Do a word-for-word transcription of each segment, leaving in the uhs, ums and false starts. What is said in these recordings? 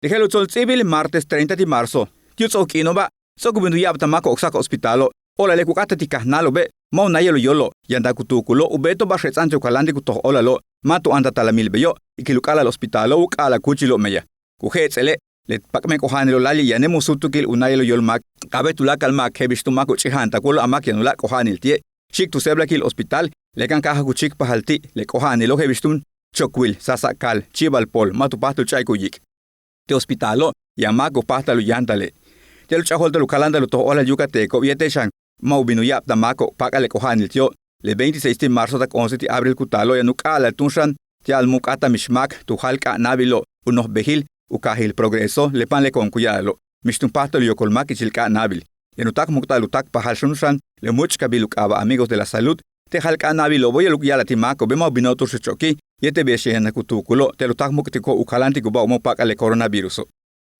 Le je'el u tsol ts'íibil martes treinta ti' marzo, ti' u ts'o'ok k'iino'oba' ts'o'ok u bin u ya'abtal máako'ob k sak hospitalo', o'olale' ku k'áataj ti' kajnáalo'obe', ma' u náayal u yóolo', yaan tak u tuukulo' u beeto'ob ba'ax yets'a'an ti' u kaláantik u toj óolalo', ma' tu áantaj talamil beyo', ikil u k'a'ala'al hospitalo' u k'a'ala'al kúuchilo'ob meyaj. Ku je'ets'ele' le pak'men k'oja'anilo' láayli' yaane' mu' súutukil u náayal u yóol máak k'a'abéet tuláakal máak je'el bix túun máak u ch'ija'antakulo' a máak yaan uláak' k'oja'anil ti'e', xi'ik tu séeblakil hospital, le kan káajak u chíikpajal ti' le k'oja'anilo' je'el bix túun Chocuil, Sasa'cal, Chivalpol, ma' tu páajtal u ch'a'ik u yiik'. Ti' hospitalo' yaan máak u páajtal u yáantale'. Ti'al u ch'a'ajo'olta'al u kaláanta'al u toj óolal yucateco'ob yéetel xan ma' u bin u ya'abtal máako'ob k páak'al le k'oja'anil ti'o', le veintiséis ti' marzo tak once ti' abril ku taalo' yaan u k'a'ala'al túun xan ti'al mu' k'áataj mix máak tu jáal k'a'anabilo' u noj bejil u kaajil Progreso, le PAN le ko'on ku ya'alalo', mix túun páajtal u yokol máak ichil k'a'anabil. Yaan u táak muk'ta'al u táakpajal túun xan le múuch'kabil u k'aaba' Amigos de la Salud te' jáal k'a'anabilo'obo' yéetel u ya'ala'al ti' máako'obe' ma' u bino'ob tu xecho'oki yéetel bix yaan u tuukulo' ti'al u táak muk'tiko'ob u kaláantiko'oba' u ma' u páak'al le coronaviruso'.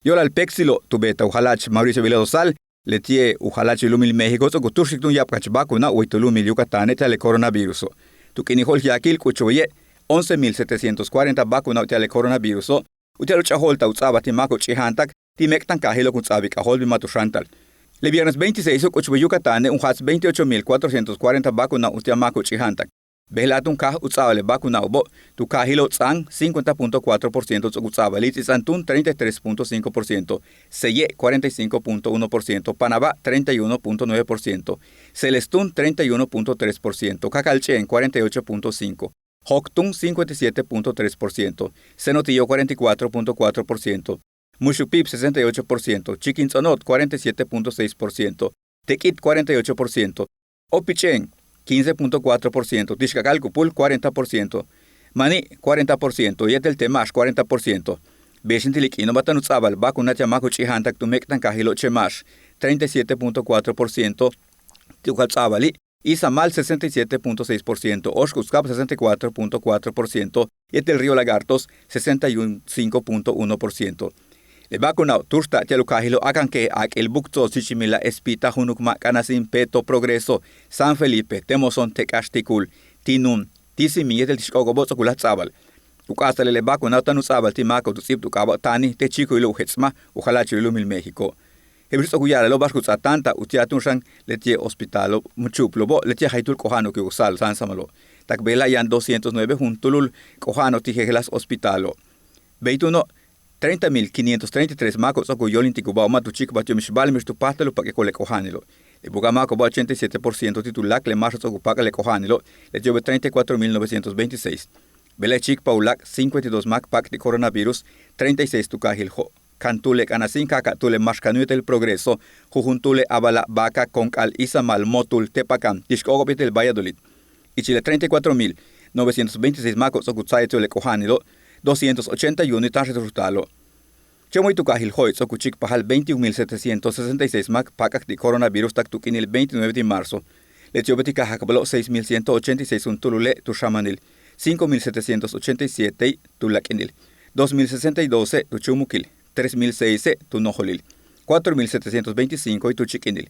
Yo'olal péektsilo' tu beetaj u jala'ach Mauricio Vilado Sal, leti'e' u jala'achil u lu'umil México ts'o'ok u túuxtik túun ya'ab kach vacuna way tu lu'umil Yucatane' ti'al le coronaviruso'. Tu k'iinil jo'oljeakil k'uchwaye' once mil setecientos cuarenta vacunao' ti'al le coronaviruso', uti'al u ch'a'ajo'olta'al u ts'a'abal ti' máako'ob ch'ija'antak ti' méek'tankaajilo' kun ts'a'abik k'ajóolbil ma' tu xáantal. Le viernes veintiseiso' k'uchway Yucatane' u jaats veintiocho mil cuatrocientos cuarenta vacunao' uti'al máako'ob ch'ija'antak. Bejla'e' túun káaj u ts'a'abal le vacunao' bo' tu kaajilo' ts'aan cincuenta punto cuatro por ciento ts'o'ok u ts'a'abalil ts'íids'an túun treinta y tres punto cinco por ciento, Seye' cuarenta y cinco punto uno por ciento, Panabá treinta y uno punto nueve por ciento, Seles túun treinta y uno punto tres por ciento, Kakalch'een cuarenta y ocho punto cinco, Joc túun cincuenta y siete punto tres por ciento, Seno Tiyo cuarenta y cuatro punto cuatro por ciento, Muxupip sesenta y ocho por ciento, Chikin Ts'ono'ot cuarenta y siete punto seis por ciento, Tek'it cuarenta y ocho por ciento, Opich'een quince punto cuatro por ciento, Tixkakal Kupul cuarenta por ciento, Mani' cuarenta por ciento yéetel Temax cuarenta por ciento. Bix in ti' le k'iino'oba' táan u ts'a'abal vacuna ti'al máak u ch'ija'antak tu méek'tankaajilo' Chemax treinta y siete punto cuatro por ciento ti' u k'ab ts'a'abali', Izamal sesenta y siete punto seis por ciento, Oxkutzcab sesenta y cuatro punto cuatro por ciento yéetel Río Lagartos sesenta y cinco punto uno por ciento. Le vacunao' túuxta'ab ti'al u kaajilo' Akankeje', Ak'il, Buctzo'ots, Chichimilá, Espita, Junukma', K'anasín, Peto, Progreso, San Felipe, Temozón, Tekax, Tikul, Tinun, Tisimi yéetel Tixk'óok'obo' ts'o'ok u láaj ts'a'abal. U k'a'asa'ale' le vacunao' táan u ts'a'abal ti' máako'ob tu ts'íibt u k'aaba' Tani te' chíikulo' u jets'maj u jala'achil u lu'umil México. Je'el bix ts'o'ok u ya'alalo' ba'ax ku ts'aatáanta'al uti'al túun xan leti'e' hospitalo' mu' chu'uplo'obo' leti'e' jaytúul k'oja'ano'ob ku yuk'sa'al sáansamalo'. Tak bejla'e' yaan doscientos nueve juntúulul k'oja'ano'ob ti' jejeláas hospitalo'. Bey túuno' treinta mil quinientos treinta y tres máako'ob ts'o'ok u yóolintiko'oba' ma' tu chíikpajal ti'ob mix ba'ale' mix tu páajtal u pak'iko'ob le k'oja'anilo'. Le buka'aj máako'oba' ochenta y siete por ciento ti' tuláakal le máaxo'ob ts'o'ok u pak'al le k'oja'anilo', leti'obe' treinta y cuatro mil novecientos veintiséis. Bejla'e' chíikpaj uláak' cincuenta y dos máak pak'tik coronavirus, treinta y seis tu kaajil Jo', kantúul le K'anasín, ka'aka'túul le Máaxkanúuj yéetel Progreso, jujuntuul le Abala', Baca, Konk'al, Izamal, Motul, Tepacán, Tixk'óok'ob yéetel Valladolid. Ichil le treinta y cuatro mil novecientos veintiséis máako'ob ts'o'ok u tsa'ayal ti'ob le k'oja'anilo', doscientos ochenta y uno táanxel tu xu'uta'alo'. Chéen way tu kaajil Jo'e' ts'o'ok u chíikpajal veintiún mil setecientos sesenta y seis máak pak'ak ti' coronavirus tak tu k'iinil veintinueve ti' marzo. Leti'obe' ti' kaajakbalo' seis mil ciento ochenta y seis juntúulule' tu xamanil, cinco mil setecientos ochenta y siete tu láak'inil, dos mil sesenta y dos tu chúumukil, tres mil seis tu nojolil, cuatro mil setecientos veinticinco tu chíik'inil.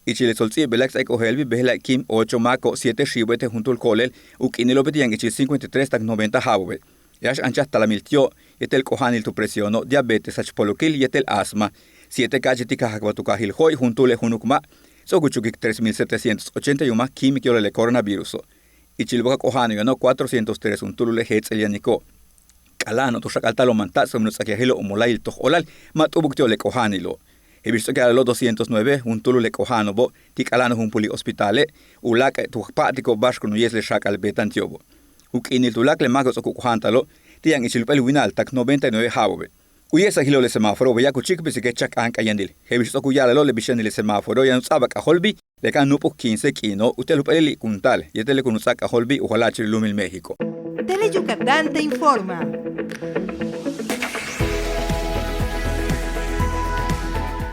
Ichil le tsol ts'íibilal k ts'áaik ojéelbil bejla'e' kíim ocho máako'ob, siete xiibo' yéetel juntúul ko'olel, u k'iinilo'obe' ti' yaan ichil cincuenta y tres tak noventa ja'abo'obe'. Yáax anchaj talamil ti'o' yéetel k'oja'anil tu presiono', diabetes, jach polokil yéetel asma. Siete ka'ache' ti' kaajakbal tu kaajil Jo'e' juntúule' Junukma', ts'o'ok u chukik tres mil setecientos ochenta y uno máak kíimik yo'olal le coronaviruso'. Ichil buka'aj k'oja'ano'ob yano'ob cuatrocientos tres juntúulule' jéets'el yaniko'ob. K'ala'ano'ob tu xak'alta'alo'ob mantak' ts'o'ok u ts'akyajilo' u mola'ayil toj óolal ma' t'ubuk ti'ob le k'oja'anilo'. Je'el bix ts'o'ok u ya'alalo' doscientos nueve juntúulul le k'oja'ano'obo' ti' k'ala'ano'ob jumpuli hospitale', uláak'e' tu pa'atiko'ob ba'ax kun u ye'es le xaak'al beeta'an ti'obo'. U k'iinil tuláakal le máako'ob ts'o'ok u k'oja'anta'alo' ti' yaan ichil jump'éel wina'al tak noventa y nueve ja'abo'obe'. U ye'esajilo' le semáforo beya' ku chíikpesik kéen chak k'áan k'ayanil. Je'el bix ts'o'ok u ya'alalo' le bix yanil le semáforo yaan u ts'a'abal k'ajóolbil le kan núup'uk quince k'iino' uti'al jump'éelili' kun taal yéetel le kun u ts'áa k'ajóolbil u jala'achil u lu'umil México. Tele Yucatán te informa.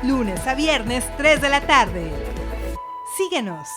Lunes a viernes, tres de la tarde. Síguenos.